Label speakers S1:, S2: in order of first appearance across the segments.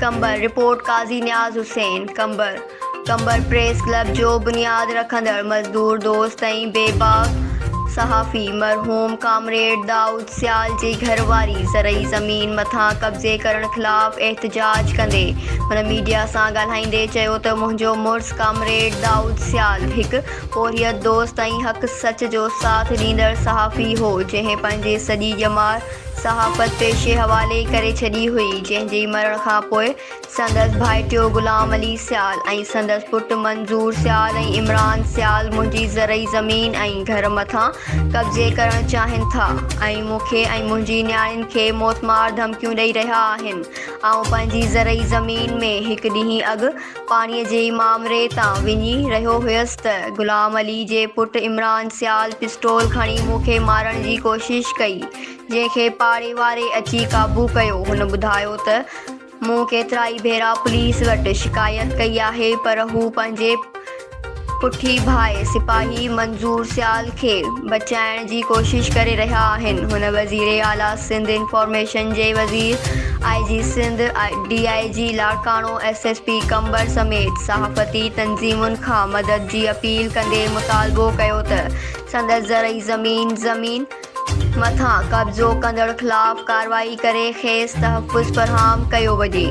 S1: Qambar, report, Qazi Niaz Hussain, Qambar, Qambar press club جو بنياد رکندڙ مزدور دوست ۽ بيباڪ صحافي مرحوم ڪامريڊ دائود سيال جي گهر واري زرعي زمين مٿان قبضي ڪرڻ خلاف احتجاج ڪندي هن ميڊيا سان ڳالهائيندي چيو ته منهنجو مڙس ڪامريڊ دائود سيال هڪ پورهيت دوست ۽ حق سچ جو ساٿ ڏيندڙ صحافي هو جنهن پنهنجي سڄي ڄمار صحافت پيشي حوالي ڪري ڇڏي هئي، جنهن جي مرڻ کان پوء سندس ڀائٽيو غلام علي سيال ۽ سندس پٽ منظور سيال ۽ عمران سيال منهنجي زرعي زمين ۽ گهر مٿان قبضي ڪرڻ چاهين ٿا ۽ مون کي ۽ منهنجي نياڻين کي موتمار ڌمڪيون ڏئي رهيا آهن. آئون پنهنجي زرعي زمين ۾ هڪ ڏينهن اڳ پاڻيء جي مامري تان وڃي رهيو هيس ته غلام علي جي پٽ عمران سيال پسٽول کڻي مون کي مارڻ جي ڪوشش ڪئي، جنهن کي پاڙي واري اچي قابو ڪيو. هن ٻڌايو ته مون ڪيترائي ڀيرا پوليس وٽ شڪايت ڪئي آهي پر هو پنهنجي پٺي ڀاء سپاهي منظور سيال کي بچائڻ جي ڪوشش ڪري رهيا آهن. هن وزير اعليٰ سنڌ، انفارميشن جي وزير، I G Sindh, D I G Larkana, S S P Qambar سميت صحافتي تنظيمن کان مدد جي اپيل ڪندي مطالبو ڪيو ته سندس زرعي زمين زمين مٿان قبضو ڪندڙ خلاف ڪارروائي ڪري کيس تحفظ فراهم ڪيو وڃي.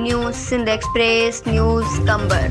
S1: News Sindh express news Qambar.